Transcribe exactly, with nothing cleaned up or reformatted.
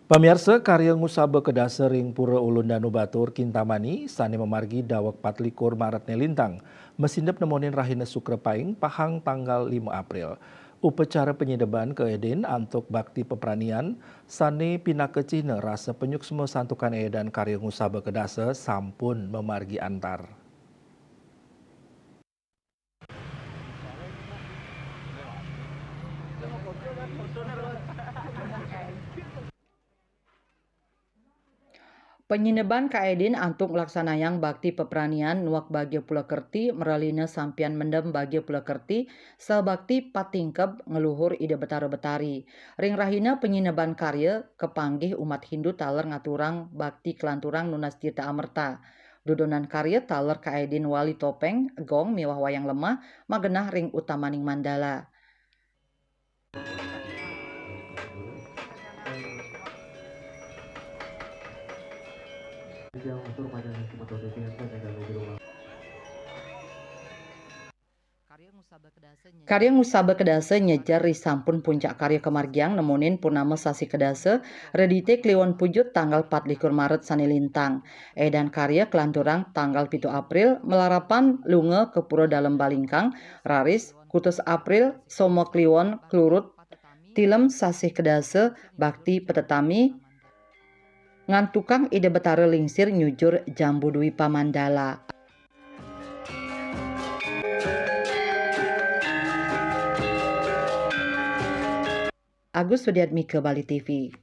Pamiarsa, karya ngusaba kedasa ring Pura Ulun Danu Batur, Kintamani, sane mamargi daweg patlikur Maret ne lintang, masindep nemonin rahina Sukra Paing, pahang tanggal lima April. Upacara panyideban kaedin antuk bakti pepranian, sane pinaka cihna rasa panyuksma santukan edan karya ngusaba kedasa sampun mamargi antar. Panyineban kaedin antuk nglaksanayang bakti pepranian nuak bagia pulakerti, maralina sampian mendem bagia pulakerti, sabakti patingkeb ngluhur Ida Betara Betari. Ring rahina panyineban karya, kapanggih umat Hindu taler ngaturang bakti kalanturang nunas tirta amerta. Dudonan karya taler kaedin wali topeng, gong miwah wayang lemah, magenah ring utamaning mandala. Karya ngusaba kedasa nyejar risampun puncak karya kamargiang nemonin purnama sasih kedasa, redite kliwon pujut tanggal patlikur Maret sane lintang. Edan karya kalanturang tanggal pitu April, malarapan lunga ka Pura Dalem Balingkang, raris kutus April, soma kliwon klurut, tilem sasih kedasa, bakti petetami, ngantukang Ida Betara lingsir nyujur Jambu Dwipa Mandala. Agus Sudiatmika, Bali T V.